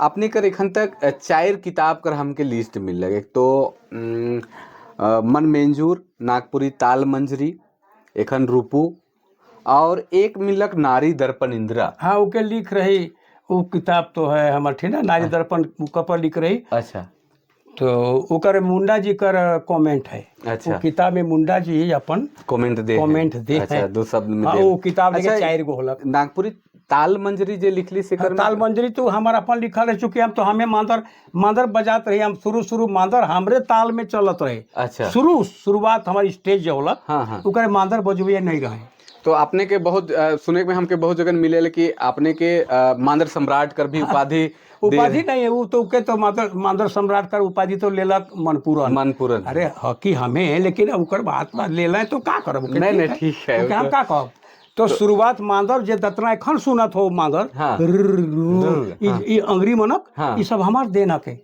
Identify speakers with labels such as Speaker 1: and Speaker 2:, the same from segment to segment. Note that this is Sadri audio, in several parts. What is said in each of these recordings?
Speaker 1: अपने कर एखन तक चार किताब कर हमके लिस्ट मिलल। एक तो मन मंजूर, नागपुरी ताल मंजरी, एखन रूपू और एक मिलक नारी दर्पण इंदिरा।
Speaker 2: हाँ, ओके लिख रही वो किताब तो है हमार, ठीक ना, नारी दर्पण ऊपर लिख रही। तो ओकर मुंडा जी कर कमेंट है। वो किताब में मुंडा जी अपन
Speaker 1: कमेंट दे हैं।
Speaker 2: कमेंट दे हैं।
Speaker 1: दो शब्द में
Speaker 2: हाँ,
Speaker 1: दे।
Speaker 2: वो किताब लेके
Speaker 1: अच्छा,
Speaker 2: चार गो होलक।
Speaker 1: नागपुरी ताल मंजरी जे लिखली से
Speaker 2: हाँ, ताल मंजरी तो हमार अपन लिखल है, चूंकि हम तो हमें मांदर मांदर बजात रही। हम शुरू शुरू मांदर हमरे ताल में चलत रहे। शुरू शुरुआत हमारी स्टेज जो होलक,
Speaker 1: हाँ हाँ
Speaker 2: ओकर मांदर बजबे नहीं रहे।
Speaker 1: तो आपने के बहुत सुने में हमके बहुत जगह मिले कि आपने के मांदर सम्राट कर भी उपाधि
Speaker 2: उपाधि नहीं है वो तो, के तो मांदर मांदर सम्राट कर उपाधि तो लेलक मनपूरन।
Speaker 1: मनपूरन।
Speaker 2: अरे हकी हमें, लेकिन अब ओकर बात बात ले लें तो का करब ओके?
Speaker 1: नहीं, नहीं, ठीक है,
Speaker 2: ओके हम
Speaker 1: वो
Speaker 2: का कहब? तो शुरुआत मांदर जे दतना एखन सुनत हो मांदर,
Speaker 1: रुर,
Speaker 2: ई अंग्री मनक, ई सब हमार देन हके।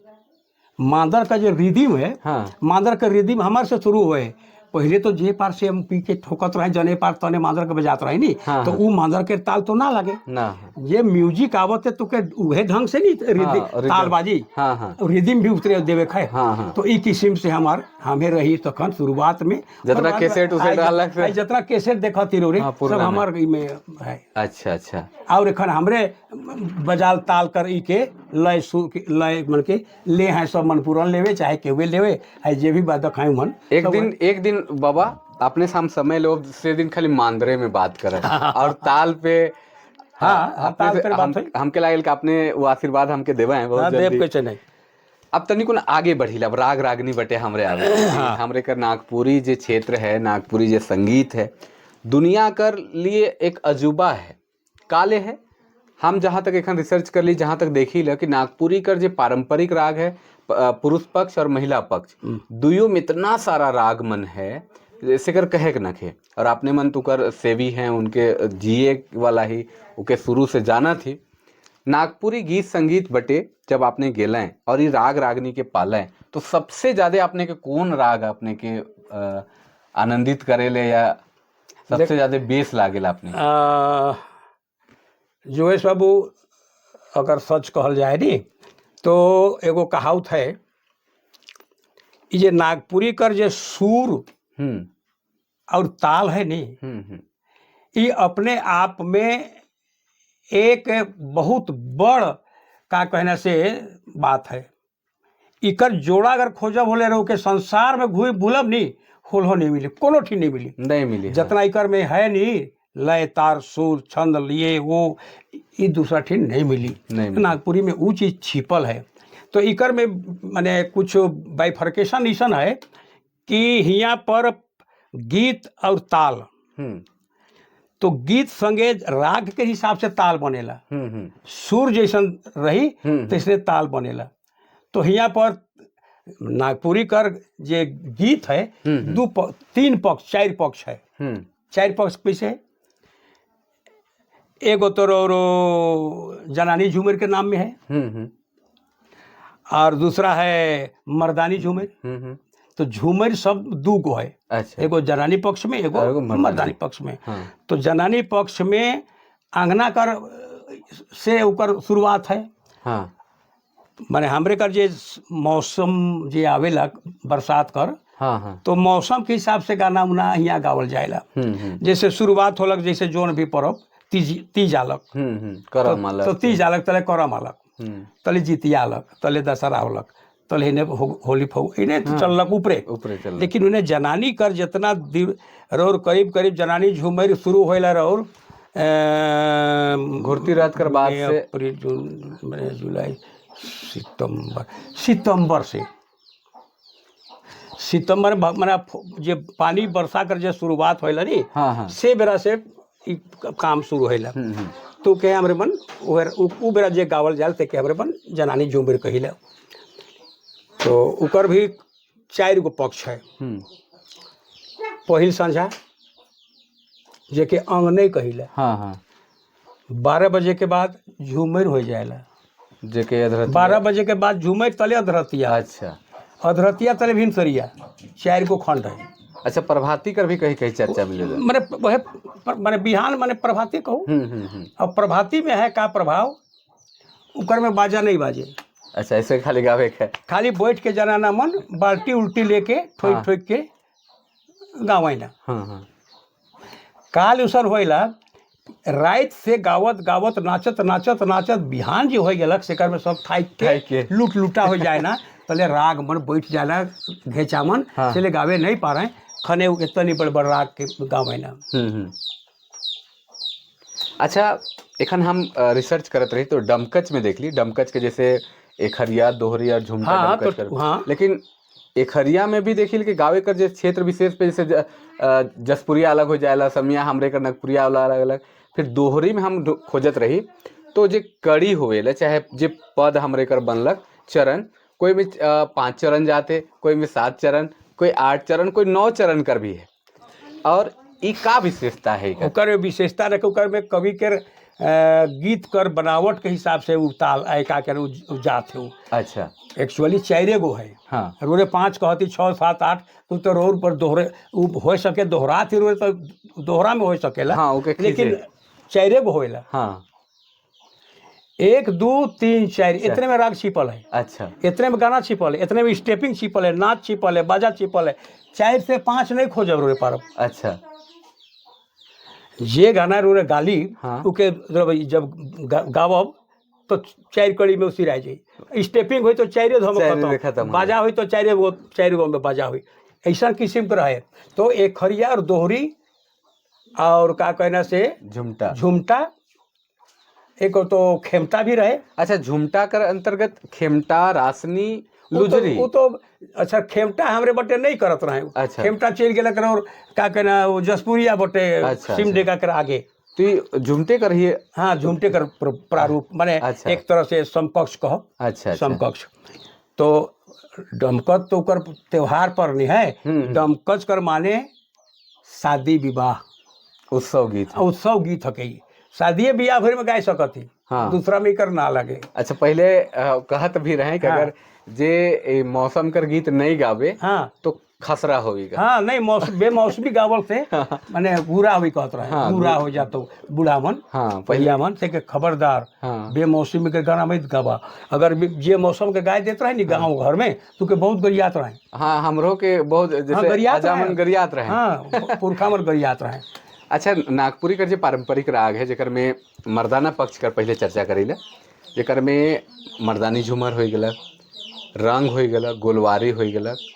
Speaker 2: मांदर का जो रिदिम है, मांदर का रिदिम हमार से शुरू हुए। पहले तो जे पार से हम पी के ठोकत रहे, जने पार तने मांदर के बजात रहे नी। तो ऊ मांदर के ताल तो ना लगे।
Speaker 1: ना।
Speaker 2: ये म्यूजिक आवत है तो के उहे ढंग से नहीं रिदिम,
Speaker 1: रिदम।
Speaker 2: तालबाजी,
Speaker 1: हाँ हाँ
Speaker 2: रिदिम भी उतरे देवे खाए।
Speaker 1: हाँ हाँ
Speaker 2: तो ई किस्म से हमार हमें रही तखन शुरुआत में।
Speaker 1: जतना
Speaker 2: और बाद में
Speaker 1: कैसेट उसेट रहलक से-
Speaker 2: आइ जितना कैसेट देखती रहो रे,
Speaker 1: हाँ,
Speaker 2: सब
Speaker 1: पुराना।
Speaker 2: हमार ई में है।
Speaker 1: अच्छा अच्छा
Speaker 2: और एखन हमरे बजाल ताल कर ई के लय सु लय मन के ले हैं सब, मनपूरन लेवे चाहे केहुए लेवे है, जे भी बात खाए मन।
Speaker 1: एक दिन, एक दिन बाबा, अपने से हम समय लो से दिन खाली मांदरे में बात करब और ताल पे।
Speaker 2: हाँ,
Speaker 1: अपने
Speaker 2: ताल
Speaker 1: से
Speaker 2: पर बात होई।
Speaker 1: हमके लागल कि आपने वो आशीर्वाद हमके देवा है बहुत
Speaker 2: हाँ, देव
Speaker 1: जल्दी।
Speaker 2: के चने।
Speaker 1: अब तनिक आगे बढ़ीला। अब राग रागनी बटे हमरे आवे। हमरे कर नागपुरी जे क्षेत्र है, नागपुरी जे संगीत है, दुनिया कर लिए एक अजूबा है। काले है, हम जहाँ तक एखन रिसर्च कर ली, जहाँ तक देखी ल कि नागपुरी कर जे पारंपरिक राग है, पुरुष पक्ष और महिला पक्ष दुयो में इतना सारा राग मन है जैसे कर कहे के नखे। और आपने मन तो कर सेवी हैं, उनके जिए वाला ही उके शुरू से जाना थी। नागपुरी गीत संगीत बटे जब आपने गेलें और ये राग रागनी के पालें, तो सबसे ज्यादा आपने के कौन राग आपने के आनंदित करेले या सबसे ज्यादा बेस लागेला आपने?
Speaker 2: जोगेश बाबू, अगर सच कहल जाए नी तो एगो कहावत है, ई जे नागपुरी कर जे सुर और ताल है नी, ई अपने आप में एक बहुत बड़ का कहना से बात है। इकर जोड़ा अगर खोजब होले रहो के संसार में घूम भूलब नी, होलो नहीं मिली, कोनो ठी नहीं मिली।
Speaker 1: नहीं मिली, हाँ।
Speaker 2: जितना इकर में है नी लय, तार, सुर, छंद लिए, वो ई दूसरा ठी नहीं मिली।
Speaker 1: नहीं मिली।
Speaker 2: नागपुरी में वो चीज छिपल है। तो इकर में माने कुछ बाइफर्केशन ऐसन है कि हियाँ पर गीत और ताल, तो गीत संगे राग के हिसाब से ताल बनेला।
Speaker 1: हम्म हम्म
Speaker 2: सुर जैसन रही तैसने ताल बनेला। तो हियाँ पर नागपुरी कर जे गीत है, दू तीन पक्ष, चार पक्ष है। चार पक्ष कैसे है? एगो तो रो रो जनानी झूमर के नाम में है और दूसरा है मर्दानी झूमर। तो झूमर सब दू गो है। एगो जनानी पक्ष में, एगो
Speaker 1: और एगो मर्दानी।
Speaker 2: मर्दानी पक्ष में। तो जनानी पक्ष में अंगना कर से ओकर शुरुआत है। माने हमरे कर जे मौसम जे आवेला बरसात कर,
Speaker 1: हाँ हाँ
Speaker 2: तो मौसम के हिसाब से गाना उना यहाँ गावल जाएला।
Speaker 1: हम्म हम्म
Speaker 2: जैसे शुरुआत होलक, जैसे जोन भी परब, तीज, तीज आलक,
Speaker 1: हम्म हम्म करम अलग।
Speaker 2: तो तीज आलक तले करम आलक, तले जितिया आलक, तले दशहरा होलक, तले इन्हें होली फगु इन्हें तो चललक ऊपरे।
Speaker 1: ऊपरे चल।
Speaker 2: लेकिन उन्हें जनानी कर जितना रौर करीब करीब जनानी झूमर शुरू होइला रौर
Speaker 1: घुरती रात कर बाद
Speaker 2: मई,
Speaker 1: से
Speaker 2: अप्रैल, जून, मई, जुलाई, सितंबर, सितंबर से, सितंबर माने जे पानी वर्षा कर जे शुरुआत होइला नी,
Speaker 1: हाँ हाँ
Speaker 2: से बेरा से ई काम शुरू होइला।
Speaker 1: हम्म हम्म
Speaker 2: तो के हमरे मन उ बेरा जे गावल जाल ते के हमरे मन जनानी झूमर कहिला। तो उकर भी चार गो पक्ष है। पहिल संझा, जे के अंग नहीं कहिला।
Speaker 1: हाँ हाँ
Speaker 2: 12 बजे के बाद झूमर हो जाएला।
Speaker 1: जेके अधरत।
Speaker 2: 12 बजे के बाद झूमर तले अधरतिया। अधरतिया तले भीमसरिया, चार गो खंड है।
Speaker 1: अच्छा, प्रभाती कर भी कहीं कहीं चर्चा मिलेगा।
Speaker 2: माने वह माने बिहान, माने प्रभाती कहू।
Speaker 1: हम्म हम्म हम्म
Speaker 2: अब प्रभाती में है का प्रभाव? उकर में बाजा नहीं बाजे।
Speaker 1: अच्छा, ऐसे खाली गावे के है।
Speaker 2: खाली बैठ के जनाना मन बाल्टी उल्टी लेके ठोक ठोक के गावे ना।
Speaker 1: हाँ हाँ
Speaker 2: काल उसन होइला, रात से गावत गावत, नाचत नाचत नाचत बिहान जी हो गेलक, सेकर में सब थाक
Speaker 1: थाक
Speaker 2: के
Speaker 1: के।
Speaker 2: लूट लूटा हो जाए ना, तले राग मन बैठ जाला घेचा मन। से गावे नहीं पा रहे खने इतनी बड़ बड़ राग के गावे ना।
Speaker 1: हम्म हम्म। अच्छा, एखन हम रिसर्च करत रही तो डमकच में देखली, डमकच के जैसे एकहरिया, दोहरी और झुमका। डमकच कर लेकिन एकहरिया में भी देखिल कि गावे कर जे क्षेत्र विशेष पे, जैसे जसपुरिया अलग हो जाएला, समिया हमरे कर नगपुरिया वाला अलग अलग। फिर दोहरी में हम खोजत रही तो जे कड़ी होवेला, चाहे जे पद हमरे कर बनलक चरण, कोई में 5 चरण जाते, कोई में 7 चरण, कोई 8 चरण, कोई 9 चरण कर भी है। और ई का विशेषता है एकर?
Speaker 2: ओकर विशेषता रखे, ओकर में कवि के गीत कर बनावट के हिसाब से उ ताल आय का कर उ जात है उ। एक्चुअली चारे गो है। रोरे 5 कहती, 6, 7, 8 तू तो रोड पर दोहरे उ हो सके, दोहरा थी रोरे तो दोहरा में हो सकेला।
Speaker 1: हाँ, ओके खींचे।
Speaker 2: लेकिन चारे गो होएला। 1, 2, 3, 4, इतने में राग छिपल है। इतने में गाना छिपल है, इतने में स्टेपिंग छिपल है, नाच छिपल है, बाजा छिपल है। 4 से 5 नहीं खोजब रोरे पारब। जे गाना रोरे गाली, उके जब गावब तो 4 कड़ी में उसी रह जाई। स्टेपिंग हुई तो चारे धो में
Speaker 1: चारे में
Speaker 2: खत्म।
Speaker 1: खत्म हो।
Speaker 2: बाजा हुई तो चारे गो, 4 गो में बाजा हुई। ऐसा किस्म के रहे तो एक खरिया और दोहरी और का कहना से
Speaker 1: झुमटा।
Speaker 2: झुमटा, एक तो खेमटा भी रहे।
Speaker 1: अच्छा, झुमटा कर अंतर्गत खेमटा, रासनी,
Speaker 2: उ तो,
Speaker 1: लुजरी।
Speaker 2: उ तो अच्छा, खेमटा हमरे बटे नहीं करत रहे। खेमटा चल गेलक और का कहना वो जसपुरिया बटे, सिमडेगा कर आगे।
Speaker 1: तो ये झुमटे कर ही?
Speaker 2: हाँ, झुमटे कर प्रारूप माने एक तरह से समकक्ष कहो।
Speaker 1: अच्छा अच्छा
Speaker 2: समकक्ष तो डमकच तो ओकर त्योहार पर नहीं है। डमकच कर माने शादी विवाह।
Speaker 1: उत्सव गीत।
Speaker 2: उत्सव गीत हके। शादी बियाह भर में गाय सकत ही। दूसरा में कर ना लगे।
Speaker 1: अच्छा, पहले कहत भी रहे कि अगर जे मौसम कर गीत नहीं गावे तो खसरा होएगा।
Speaker 2: हाँ, नहीं, मौसम बेमौसमी गावल से माने बुरा हुई कहत रहे। बुरा हो जातो बूढ़ा मन।
Speaker 1: पहले
Speaker 2: पहिया मन से के खबरदार, बेमौसमी के गाना मत गावा। अगर जे मौसम के गाय देत रहे नी गाँव घर में तो के बहुत गरियात रहे।
Speaker 1: हाँ, हमरो के बहुत जैसे
Speaker 2: गरियात
Speaker 1: अजामन
Speaker 2: रहे।
Speaker 1: गरियात रहे।
Speaker 2: हाँ, पुरखा मन गरियात रहे।
Speaker 1: अच्छा, नागपुरी कर जो पारंपरिक राग है, जेकर में मर्दाना पक्ष कर पहले चर्चा करीला, जेकर में मर्दानी झूमर हो गलक, रंग हो गलक, गोलवारी हो गलक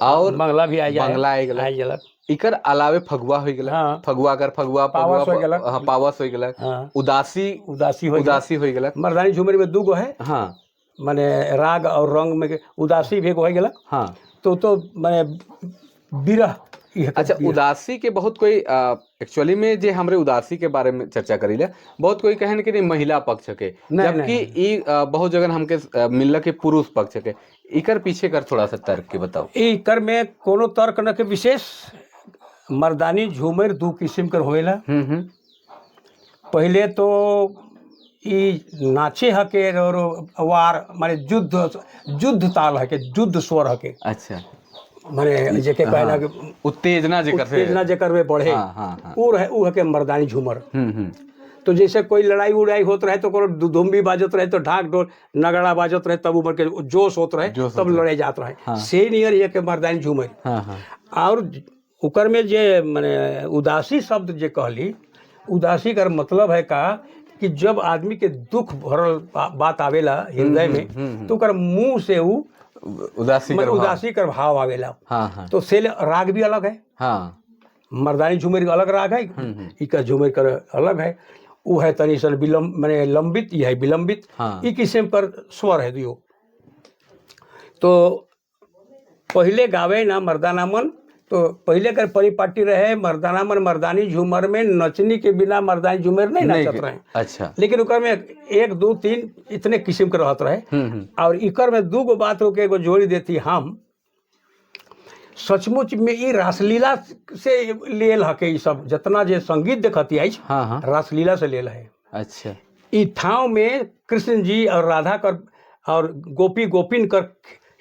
Speaker 1: और
Speaker 2: बंगला भी आ जाए।
Speaker 1: बंगला आ गलक।
Speaker 2: आ गलक।
Speaker 1: इकर अलावे फगुआ हो गलक। फगुआ कर फगुआ
Speaker 2: पावस
Speaker 1: फगुआ
Speaker 2: हो गलक।
Speaker 1: हाँ, पावस हो गलक। उदासी।
Speaker 2: उदासी हो।
Speaker 1: उदासी हो गलक।
Speaker 2: मर्दानी झूमर में दू गो है। माने राग और रंग में उदासी भी एगो हो गलक। तो माने विरह इह
Speaker 1: अच्छा।
Speaker 2: विरह।
Speaker 1: उदासी के बहुत कोई एक्चुअली में जे हमरे उदासी के बारे में चर्चा करीले, बहुत कोई कहन कि नहीं, महिला पक्ष के,
Speaker 2: नहीं,
Speaker 1: जबकि ई बहुत जगह हमके मिलल के पुरुष पक्ष के। इकर पीछे कर थोड़ा सा तर्क के बताओ।
Speaker 2: ई कर में कोनो तर्क न के विशेष। मर्दानी झूमर दू किस्म कर होएला।
Speaker 1: हम्म हम्म
Speaker 2: पहले तो ई नाचे हके और वार माने युद्ध, युद्ध ताल हके, युद्ध स्वर हके। माने जेके कहना कि
Speaker 1: उत्तेजना जेकर से
Speaker 2: उत्तेजना जेकर में बढ़े,
Speaker 1: हाँ हाँ हाँ
Speaker 2: उ रहे, उ हके मर्दानी झूमर।
Speaker 1: हम्म हम्म
Speaker 2: तो जैसे कोई लड़ाई उड़ाई होत रहे तो कोनो धुम बाजत रहे तो ढाक ढोल नगड़ा बाजत रहे, तब उमर के जोश होत रहे,
Speaker 1: जोश
Speaker 2: तब
Speaker 1: होत रहे।
Speaker 2: लड़ाई जात रहे। से नियर ये के मर्दानी झूमर।
Speaker 1: हाँ हाँ
Speaker 2: और ओकर में जे माने उदासी शब्द जे कहली, उदासी कर मतलब है का कि जब आदमी के दुख भरल बात आवेला हृदय में तो ओकर मुंह से उ
Speaker 1: उदासी कर भाव।
Speaker 2: उदासी कर भाव आवेला।
Speaker 1: हाँ हाँ
Speaker 2: तो से राग भी अलग है। मर्दानी झूमर के अलग राग है, इका झूमर कर अलग है। उ है तनी सन विलम्ब माने लंबित, ये है विलंबित। ई किस्म कर स्वर है दियो। तो पहले गावे ना मर्दाना मन, तो पहले कर परिपाटी रहे, मर्दाना मन मर्दानी झूमर में नचनी के बिना मर्दानी झूमर नहीं नाचत रहे। लेकिन ओकर में 1, 2, 3 इतने किस्म के रहत रहे।
Speaker 1: हम्म हम्म
Speaker 2: और इकर में दू गो बात होके एगो जोड़ी देती हम। सचमुच में ई रासलीला से लेल हके। ई सब जितना जे संगीत देखती अछि,
Speaker 1: हाँ हाँ
Speaker 2: रासलीला से लेल है। ई ठाव में कृष्ण जी और राधा कर और गोपी गोपिन कर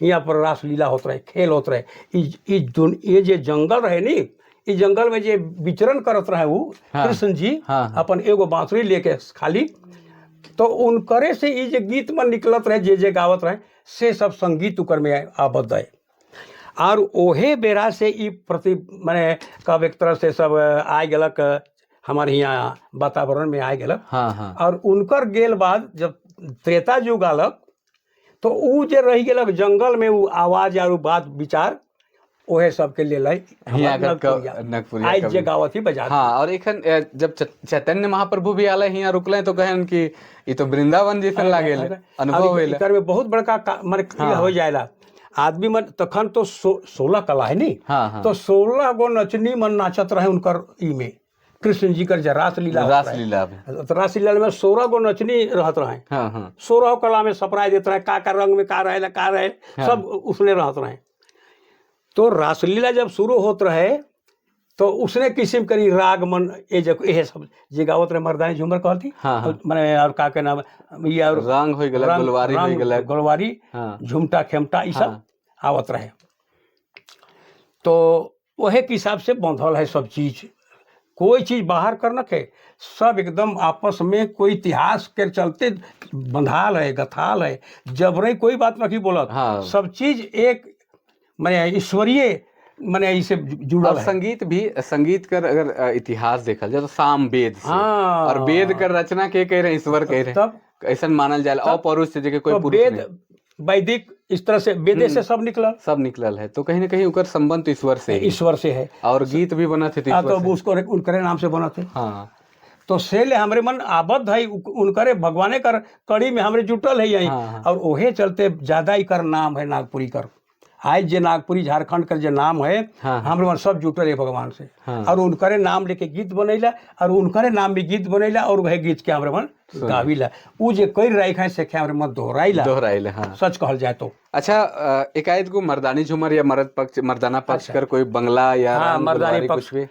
Speaker 2: यहाँ पर रासलीला होत रहे, खेल होत रहे। ई ई ये जे जंगल रहे नी, ई जंगल में जे विचरण करत रहे उ कृष्ण जी
Speaker 1: हाँ, हाँ।
Speaker 2: अपन एगो बांसुरी लेके खाली तो उनकरे से ई जे गीत मन निकलत रहे, जे जे गावत रहे, से सब संगीत उकर में आबद्ध है। और ओहे बेरा से ई प्रति माने कब एक तरह से सब आय गेलक हमारे यहाँ वातावरण में आय गेलक।
Speaker 1: हाँ हाँ
Speaker 2: और उनकर गेल बाद जब त्रेता युग आलक तो ऊ जे रह गेलक जंगल में ऊ आवाज और ऊ बात विचार ओहे सबके लेल है
Speaker 1: हियाँ कर नगपुरिया
Speaker 2: आज जे
Speaker 1: कवि।
Speaker 2: गावत ही बजा।
Speaker 1: हाँ, और एखन जब चैतन्य महाप्रभु भी आले हियाँ रुकले तो कहन कि ई तो वृंदावन जैसन लागेल अनुभव
Speaker 2: और
Speaker 1: होइल।
Speaker 2: एकर में बहुत बड़का माने ई हो जाएला आदमी मन तखन तो 16 कला है नी।
Speaker 1: हाँ हाँ
Speaker 2: तो 16 गो नचनी मन नाचत रहे उनकर ई में कृष्ण जी कर जे रासलीला होत रहे।
Speaker 1: रासलीला में।
Speaker 2: तो रासलीला में 16 गो नचनी रहत रहे।
Speaker 1: हाँ हाँ
Speaker 2: 16 कला में सपराय देत रहे, का का रंग में का रहे का रहे।
Speaker 1: हाँ।
Speaker 2: सब उसने रहत रहे। तो रासलीला जब शुरू होत रहे तो उसने किस्म करी राग मन ये जो ये सब जे गावत रहे मर्दानी झूमर कहती।
Speaker 1: हाँ, हाँ।
Speaker 2: माने और का के नाम ये और
Speaker 1: रंग हो गेलक,
Speaker 2: रंग-
Speaker 1: गुलवारी हो
Speaker 2: रंग,
Speaker 1: गेलक।
Speaker 2: गुलवारी।
Speaker 1: हाँ।
Speaker 2: झुमटा खेमटा ई सब
Speaker 1: हाँ।
Speaker 2: आवत रहे। तो वहे के हिसाब से बंधल है सब चीज, कोई चीज बाहर कर नखे, सब एकदम आपस में कोई इतिहास के चलते बंधाल है, गथाल है, जबरई कोई बात नहीं बोलत।
Speaker 1: हाँ।
Speaker 2: सब चीज एक माने ईश्वरीय माने इसे जुड़ल
Speaker 1: और
Speaker 2: है।
Speaker 1: संगीत भी, संगीत कर अगर इतिहास देखल जाए तो साम वेद से।
Speaker 2: हाँ।
Speaker 1: और वेद कर रचना के कह रहे, ईश्वर कह रहे।
Speaker 2: तब
Speaker 1: ऐसा मानल जाए अपौरुष से जेके कोई
Speaker 2: तो
Speaker 1: पुरुष
Speaker 2: वेद
Speaker 1: नहीं।
Speaker 2: वैदिक इस तरह से वेदे से सब निकलल,
Speaker 1: सब निकलल है। तो कहीं ना कहीं उकर संबंध तो ईश्वर से ही।
Speaker 2: ईश्वर से है।
Speaker 1: और गीत भी बनत है तो
Speaker 2: हाँ,
Speaker 1: ईश्वर
Speaker 2: तो
Speaker 1: से।
Speaker 2: उसको उनकरे नाम से बनत है।
Speaker 1: हाँ।
Speaker 2: तो से ले हमरे मन आबद्ध है उनकरे भगवाने कर कड़ी में हमरे जुटल है यही।
Speaker 1: हाँ, हाँ।
Speaker 2: और ओहे चलते ज्यादा ही कर नाम है नागपुरी कर। आज जे नागपुरी झारखंड कर जे नाम है।
Speaker 1: हाँ।
Speaker 2: हमरे मन सब जुटल है भगवान से।
Speaker 1: हाँ।
Speaker 2: और उनकरे नाम लेके गीत बनैला और उनकरे नाम में गीत बनैला और वह गीत के हमरे मन गाविला, उ जे कर रही है से के हमरे मन दोहराइला।
Speaker 1: दोहराइल, हाँ।
Speaker 2: सच कहल जाए तो।
Speaker 1: अच्छा, एकाएक को मर्दानी झूमर या मर्द पक्ष मर्दाना पक्ष कर कोई बंगला या
Speaker 2: हाँ,
Speaker 1: रंग
Speaker 2: मर्दानी
Speaker 1: गुलवारी
Speaker 2: पक्ष।
Speaker 1: कुछ भी।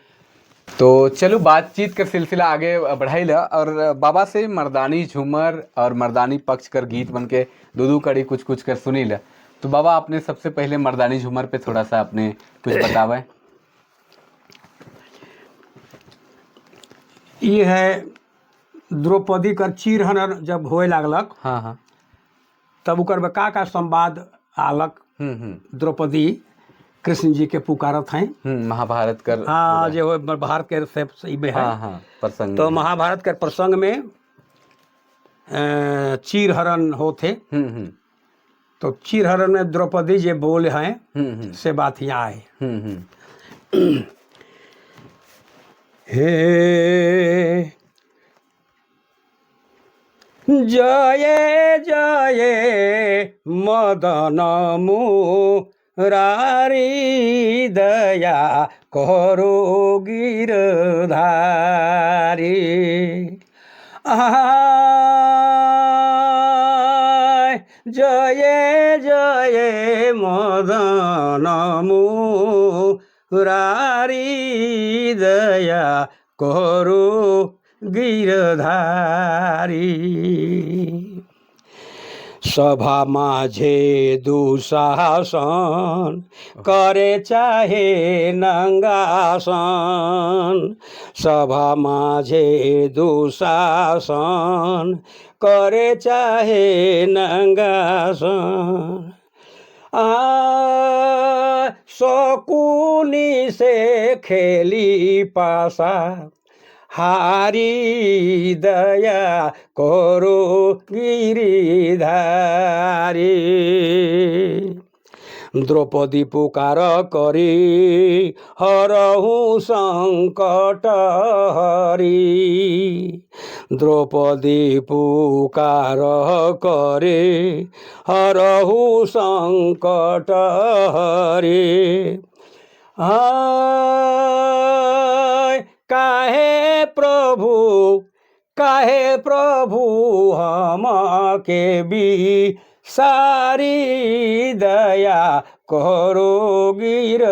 Speaker 1: तो चलो बातचीत का सिलसिला आगे बढ़ाइला और बाबा से मर्दानी झूमर और मर्दानी पक्ष कर गीत बन के दो दो कड़ी कुछ कुछ कर सुनी ला। तो बाबा आपने सबसे पहले मर्दानी झूमर पे थोड़ा सा आपने कुछ बतावा।
Speaker 2: ये है द्रौपदी कर चीरहरण जब होए लागलक।
Speaker 1: हाँ हाँ
Speaker 2: तब उकर में का का संवाद आलक। द्रौपदी कृष्ण जी के पुकारत हैं।
Speaker 1: महाभारत कर।
Speaker 2: हाँ, जो हो भारत के से में है।
Speaker 1: हाँ हाँ, प्रसंग।
Speaker 2: तो महाभारत के प्रसंग में चीरहरण होथे। तो चीरहरण में द्रौपदी जे बोल हैं से बात यहाँ आए। हे जय जय मदन मुरारी दया करो गिरधारी। आय जय जय मदन मुरारी दया करो गिरधारी। सभा माझे दुशासन करे चाहे नंगासन। सभा माझे दुशासन करे चाहे नंगासन। आ शकुनी से खेली पासा हारी दया करो गिरिधारी। द्रौपदी पुकार करी हरहु संकट हरी। द्रौपदी पुकार करे हरहु संकट हरी। हाय काहे प्रभु काहे प्रभु हम के बी सारी दया करो गिरधारी।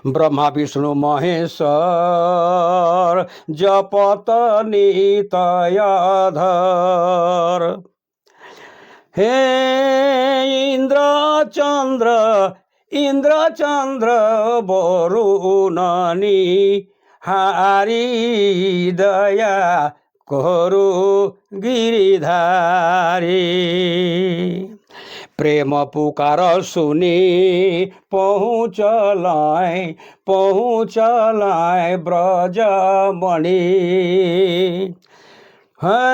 Speaker 2: ब्रह्मा विष्णु महेश्वर जपत नितय धर। हे इंद्र चंद्र इंद्र चंद्र वरुणनी हारी दया करो गिरिधारी। प्रेम पुकार सुनी पहुँचलाय पहुँचलाय ब्रजमणि है।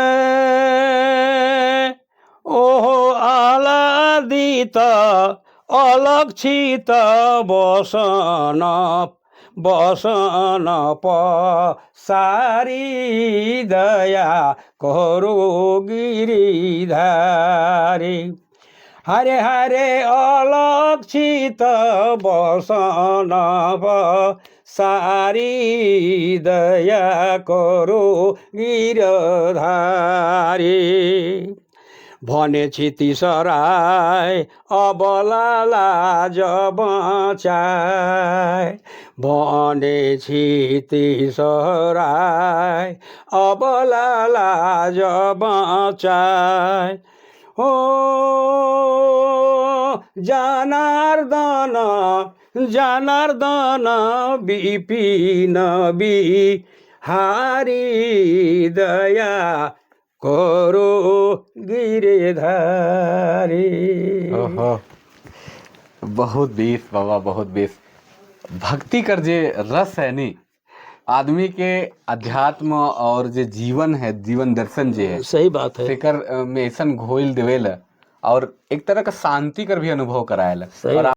Speaker 2: ओहो आह्लादित अलक्षित बसन बसन पसारी दया करो गिरिधारी। हरे हरे अलक्षित बसन पसारी दया करो गिरधारी। भने क्षितिसराय अबला लाज बचाय, भने क्षितिसराय अबला लाज बचाय। हो जनार्दन जनार्दन विपिन बिहारी दया करो गिरधारी।
Speaker 1: ओहो, बहुत बेस बाबा, बहुत बेस। भक्ति कर जे रस है नी, आदमी के अध्यात्म और जे जीवन है, जीवन दर्शन जे है,
Speaker 2: सही बात है।
Speaker 1: तेकर में ऐसन घोल देवेला और एक तरह का शांति कर भी अनुभव कराएला।
Speaker 2: सही।
Speaker 1: और